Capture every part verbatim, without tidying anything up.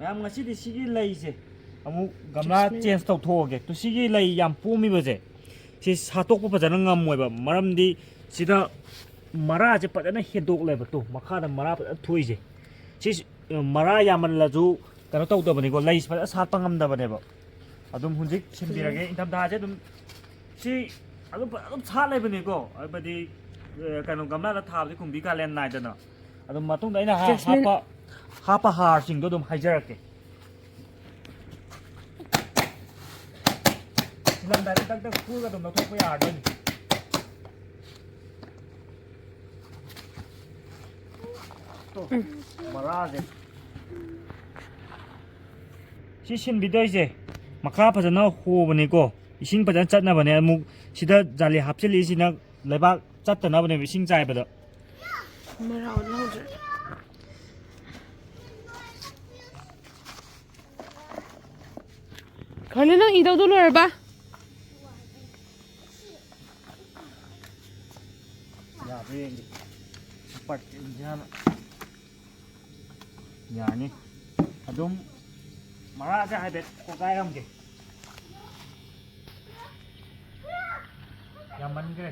ꯃꯌꯥꯝ, ꯉꯁꯤꯗꯤ ꯁꯤꯒꯤ ꯂꯩꯁꯦ ꯑꯃꯨꯛ ꯒꯝꯂꯥ ꯆꯦꯟꯖ ꯇꯧꯊꯣꯛꯑꯒꯦ꯫ ꯇꯨ, ꯁꯤꯒꯤ ꯂꯩ ꯌꯥꯝ ꯄꯣꯝꯃꯤꯕꯁꯦ, ꯁꯤ ꯁꯥꯠꯇꯣꯛꯄ ꯐꯖꯅ ꯉꯝꯃꯣꯏꯕ, ꯃꯔꯝꯗꯤ ꯁꯤꯗ ꯃꯔꯥꯁꯦ ꯐꯖꯅ ꯍꯦꯟꯗꯣꯛꯂꯦꯕ꯫ ꯇꯨ, ꯃꯈꯥꯗ ꯃꯔꯥ ꯐꯖꯅ ꯊꯣꯛꯏꯁꯦ꯫ ꯁꯤ, ꯑ, ꯃꯔꯥ ꯌꯥꯝꯃꯜꯂꯁꯨ ꯀꯩꯅꯣ ꯇꯧꯗꯕꯅꯤꯀꯣ, ꯂꯩꯁꯦ ꯐꯖꯅ ꯁꯥꯠꯄ ꯉꯝꯗꯕꯅꯦꯕ꯫ ꯑꯗꯨꯝ ꯍꯧꯖꯤꯛ ꯁꯤꯟꯕꯤꯔꯒꯦ꯫ ꯏꯪꯊꯝꯊꯥꯁꯦ ꯑꯗꯨꯝ ꯁꯤ ꯑꯗꯨꯝ ꯐꯖꯅ ꯑꯗꯨꯝ ꯁꯥꯠ ꯂꯩꯕꯅꯤꯀꯣ, ꯍꯥꯏꯕꯗꯤ, ꯑ, ꯀꯩꯅꯣ, ꯒꯝꯂꯥꯗ ꯊꯥꯕꯗꯤ ꯀꯨꯝꯕꯤ ꯀꯥꯂꯦꯟ ꯅꯥꯏꯗꯅ꯫ ꯑꯗꯨꯝ ꯃꯇꯨꯡꯗ ꯑꯩꯅ ꯍꯥ-, ꯖꯦꯁꯃꯤꯟ꯫ ꯍꯥꯞꯄ, ꯍꯥꯞꯄ ꯍꯥꯔꯁꯤꯡꯗꯣ ꯑꯗꯨꯝ ꯍꯥꯏꯖꯔꯛꯀꯦ꯫ ꯁꯤꯜꯂꯝꯗꯥꯏꯗ ꯇꯛ ꯇꯛ ꯈꯨꯔꯒ ꯑꯗꯨꯝ ꯂꯧꯊꯣꯛꯄ ꯌꯥꯔꯗꯣꯏꯅꯤ꯫ ꯇꯣ, ꯃꯔꯥꯁꯦ꯫ ꯁꯤ ꯁꯤꯟꯕꯤꯗꯣꯏꯁꯦ ꯃꯈꯥ ꯐꯖꯅ ꯍꯣꯕꯅꯤꯀꯣ, ꯏꯁꯤꯡ ꯐꯖꯅ ꯆꯠꯅꯕꯅꯦ꯫ ꯑꯃꯨꯛ ꯁꯤꯗ ꯖꯥꯂꯤ ꯍꯥꯞꯆꯤꯜꯂꯤꯁꯤꯅ ꯂꯩꯕꯥꯛ ꯆꯠꯇꯅꯕꯅꯦꯕ, ꯏꯁꯤꯡ ꯆꯥꯏꯕꯗ꯫ ꯃꯔꯥ ꯑꯣꯟꯍꯧꯗ꯭ꯔꯦ꯫ ꯈꯔꯅꯦ, ꯅꯪ ꯏꯗꯧꯗꯣ ꯂꯣꯏꯔꯕ? ꯌꯥꯕ꯭ꯔꯥ ꯌꯦꯡꯒꯦ꯫ ꯄꯠ ꯏꯟꯖꯥꯡ ꯌꯥꯅꯤ꯫ ꯑꯗꯨꯝ ꯃꯔꯥꯁꯦ ꯍꯥꯏꯐꯦꯠ ꯀꯣꯛꯒꯥꯏꯔꯝꯒꯦ꯫ ꯌꯥꯝꯃꯟꯈ꯭ꯔꯦ꯫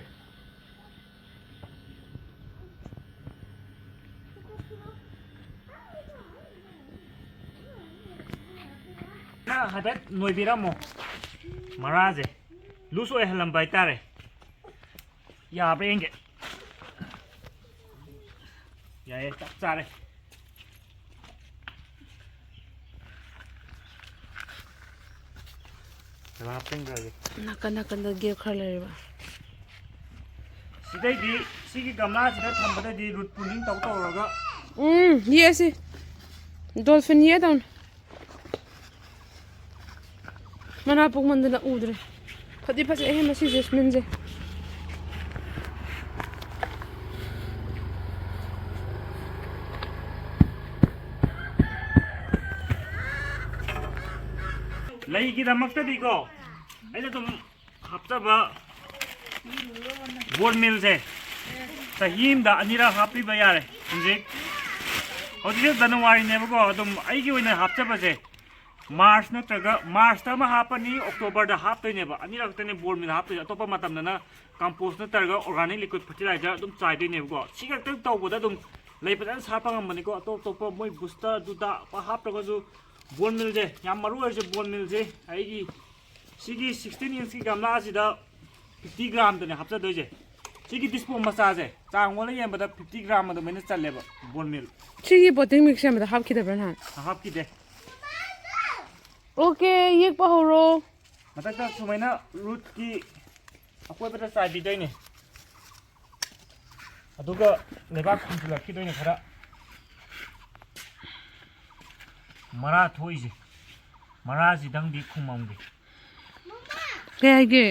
ꯅꯪ ꯍꯥꯏꯐꯦꯠ ꯅꯣꯏꯕꯤꯔꯝꯃꯣ꯫ ꯃꯔꯥꯁꯦ ꯂꯨꯁ ꯑꯣꯏꯍꯜꯂꯝꯕ ꯍꯥꯏꯇꯥꯔꯦ꯫ ꯌꯥꯕ꯭ꯔꯥ ꯌꯦꯡꯒꯦ꯫ ꯌꯥꯏꯌꯦ, ꯆꯞ ꯆꯥꯔꯦ꯫ ꯀꯅꯥ ꯍꯥꯞꯆꯤꯟꯈ꯭ꯔꯒꯦ? ꯅꯥꯀꯟ ꯅꯥꯀꯟꯗ ꯒꯦꯞ ꯈꯔ ꯂꯩꯔꯤꯕ꯫ ꯁꯤꯗꯩꯗꯤ, ꯁꯤꯒꯤ ꯒꯝꯂꯥꯁꯤꯗ ꯊꯝꯕꯗꯩꯗꯤ ꯔꯨꯠ ꯄꯨꯂꯤꯡ ꯇꯧ ꯇꯧꯔꯒ꯫ ꯎꯝ, ꯌꯦꯛꯑꯁꯤ꯫ ꯗꯣꯜꯐꯤꯟ ꯌꯦꯛꯑꯗꯧꯅꯤ꯫ ꯃꯅꯥ ꯄꯣꯡꯃꯟꯗꯅ ꯎꯗ꯭ꯔꯦ꯫ ꯐꯗꯤ ꯐꯖꯩꯍꯦ ꯃꯁꯤ ꯖꯦꯁꯃꯤꯟꯁꯦ꯫ ꯂꯩꯒꯤꯗꯃꯛꯇꯗꯤꯀꯣ, ꯑꯩꯅ ꯑꯗꯨꯝ ꯍꯥꯞꯆꯕ ꯕꯣꯟ ꯃꯤꯜꯁꯦ ꯆꯍꯤ ꯑꯃꯗ ꯑꯅꯤꯔꯛ ꯍꯥꯞꯄꯤꯕ ꯌꯥꯔꯦ꯫ ꯍꯧꯖꯤꯛ ꯍꯧꯖꯤꯛꯁꯦ ꯖꯅꯋꯥꯔꯤꯅꯦꯕꯀꯣ, ꯑꯗꯨꯝ ꯑꯩꯒꯤ ꯑꯣꯏꯅ ꯍꯥꯞꯆꯕꯁꯦ ꯃꯥꯔꯆ ꯅꯠꯇ꯭ꯔꯒ ꯃꯥꯔꯆꯇ ꯑꯃ ꯍꯥꯞꯄꯅꯤ, ꯑꯣꯛꯇꯣꯕꯔꯗ ꯍꯥꯞꯇꯣꯏꯅꯦꯕ꯫ ꯑꯅꯤꯔꯛꯇꯅꯦ ꯕꯣꯟ ꯃꯤꯜ ꯍꯥꯞꯇꯣꯏꯁꯦ꯫ ꯑꯇꯣꯞꯄ ꯃꯇꯝꯗꯅ ꯀꯝꯄꯣꯁ ꯅꯠꯇ꯭ꯔꯒ ꯑꯣꯔꯒꯥꯅꯤꯛ ꯂꯤꯀ꯭ꯋꯤꯠ ꯐꯔꯇꯤꯂꯥꯏꯖꯔ ꯑꯗꯨꯝ ꯆꯥꯏꯗꯣꯏꯅꯦꯕꯀꯣ꯫ ꯁꯤ ꯈꯛꯇꯪ ꯇꯧꯕꯗ ꯑꯗꯨꯝ ꯂꯩ ꯐꯖꯅ ꯁꯥꯠꯄ ꯉꯝꯕꯅꯤꯀꯣ꯫ ꯑꯇꯣꯞ ꯑꯇꯣꯞꯄ ꯃꯣꯏ ꯕꯨꯁꯇꯔ ꯑꯗꯨꯗ ꯄ ꯍꯥꯞꯇ꯭ꯔꯒꯁꯨ ꯕꯣꯟ ꯃꯤꯜꯁꯦ ꯌꯥꯝ ꯃꯔꯨ ꯑꯣꯏꯔꯤꯁꯦ꯫ ꯕꯣꯟ ꯃꯤꯜꯁꯦ ꯑꯩꯒꯤ ꯁꯤꯒꯤ ꯁꯤꯛꯁꯇꯤꯟ ꯏꯟꯁꯀꯤ ꯒꯝꯂꯥꯁꯤꯗ ꯐꯤꯐꯇꯤ ꯒ꯭ꯔꯥꯝꯗꯅꯦ ꯍꯥꯞꯆꯗꯣꯏꯁꯦ꯫ ꯁꯤꯒꯤ ꯗꯤꯁꯄꯣ ꯃꯆꯥꯁꯦ ꯆꯥꯡ ꯑꯣꯜꯂ ꯌꯦꯡꯕꯗ ꯐꯤꯐꯇꯤ ꯒ꯭ꯔꯥꯝ ꯑꯗꯨꯃꯥꯏꯅ ꯆꯜꯂꯦꯕ ꯕꯣꯟ ꯃꯤꯜ꯫ ꯁꯤꯒꯤ ꯄꯣꯇꯤꯡ ꯃꯤꯛꯁ ꯁꯦꯝꯕꯗ ꯍꯥꯞꯈꯤꯗꯕ꯭ꯔꯥ ꯅꯍꯥꯟ? ꯍꯥꯞꯈꯤꯗꯦ꯫ ꯑꯣꯀꯦ, ꯌꯦꯛꯄ ꯍꯧꯔꯣ꯫ ꯃꯊꯛꯇ ꯁꯨꯃꯥꯏꯅ ꯔꯨꯠꯀꯤ ꯑꯀꯣꯏꯕꯗ ꯆꯥꯏꯕꯤꯗꯣꯏꯅꯦ꯫ ꯑꯗꯨꯒ ꯂꯩꯕꯥꯛ ꯈꯨꯝꯖꯤꯜꯂꯛꯈꯤꯗꯣꯏꯅꯦ ꯈꯔ꯫ ꯃꯔꯥ ꯊꯣꯛꯏꯁꯦ, ꯃꯔꯥꯁꯤꯗꯪꯗꯤ ꯈꯨꯝꯃꯝꯒꯦ꯫ ꯀꯩ ꯍꯥꯏꯒꯦ?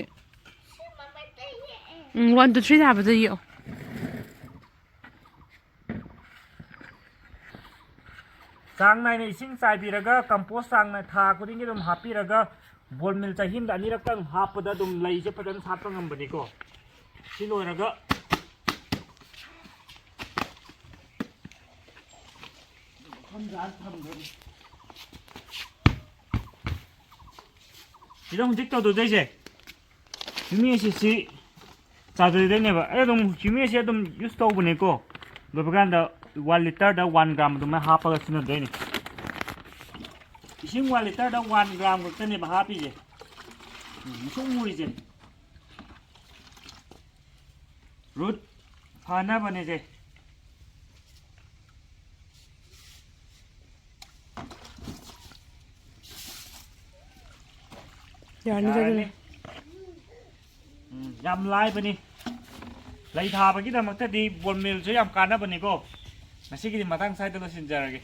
ꯎꯝ, ꯋꯥꯟ, ꯇꯨ, ꯊ꯭ꯔꯤ ꯊꯥꯕꯗ ꯌꯦꯛꯑꯣ꯫ ꯆꯥꯡ ꯅꯥꯏꯅ ꯏꯁꯤꯡ ꯆꯥꯏꯕꯤꯔꯒ, ꯀꯝꯄꯣꯁ ꯆꯥꯡ ꯅꯥꯏ-, ꯊꯥ ꯈꯨꯗꯤꯡꯒꯤ ꯑꯗꯨꯝ ꯍꯥꯞꯄꯤꯔꯒ, ꯕꯣꯟ ꯃꯤꯜ ꯆꯍꯤ ꯑꯃꯗ ꯑꯅꯤꯔꯛꯇꯪ ꯍꯥꯞꯄꯗ ꯑꯗꯨꯝ ꯂꯩꯁꯦ ꯐꯖꯅ ꯁꯥꯠꯄ ꯉꯝꯕꯅꯤꯀꯣ꯫ ꯁꯤ ꯂꯣꯏꯔꯒ ꯁꯤꯗ ꯍꯧꯖꯤꯛ ꯇꯧꯗꯣꯏꯁꯦ ꯍ꯭ꯌꯨꯃꯤꯛ ꯑꯦꯁꯤꯠꯁꯤ ꯆꯥꯏꯕꯤꯗꯣꯏꯅꯦꯕ꯫ ꯑꯩ ꯑꯗꯨꯝ ꯍ꯭ꯌꯨꯃꯤꯛ ꯑꯦꯁꯤꯠ ꯑꯗꯨꯝ ꯌꯨꯁ ꯇꯧꯕꯅꯦꯀꯣ꯫ ꯂꯣꯏꯕ ꯀꯥꯟꯗ ꯋꯥꯟ ꯂꯤꯇꯔꯗ ꯋꯥꯟ ꯒ꯭ꯔꯥꯝ ꯑꯗꯨꯃꯥꯏꯅ ꯍꯥꯞꯄꯒ ꯁꯤꯖꯤꯟꯅꯗꯣꯏꯅꯦ꯫ ꯏꯁꯤꯡ ꯋꯥꯟ ꯂꯤꯇꯔꯗ ꯋꯥꯟ ꯒ꯭ꯔꯥꯝ ꯈꯛꯇꯅꯦꯕ ꯍꯥꯞꯄꯤꯁꯦ꯫ ꯎꯝ, ꯃꯨꯁꯨꯛ ꯃꯨꯔꯤꯁꯦ꯫ ꯔꯨꯠ ꯐꯅꯕꯅꯦꯁꯦ꯫ ꯌꯥꯔꯅꯤ, ꯌꯥꯔꯅꯤ꯫ ꯆꯠꯂꯅꯤ꯫ ꯎꯝ, ꯌꯥꯝ ꯂꯥꯏꯕꯅꯤ꯫ ꯂꯩ ꯊꯥꯕꯒꯤꯗꯃꯛꯇꯗꯤ ꯕꯣꯟ ꯃꯤꯜꯁꯨ ꯌꯥꯝ ꯀꯥꯟꯅꯕꯅꯤꯀꯣ꯫ ꯉꯁꯤꯒꯤꯗꯤ ꯃꯇꯥꯡ ꯁ꯭ꯋꯥꯏꯗ ꯂꯣꯏꯁꯤꯟꯖꯔꯒꯦ꯫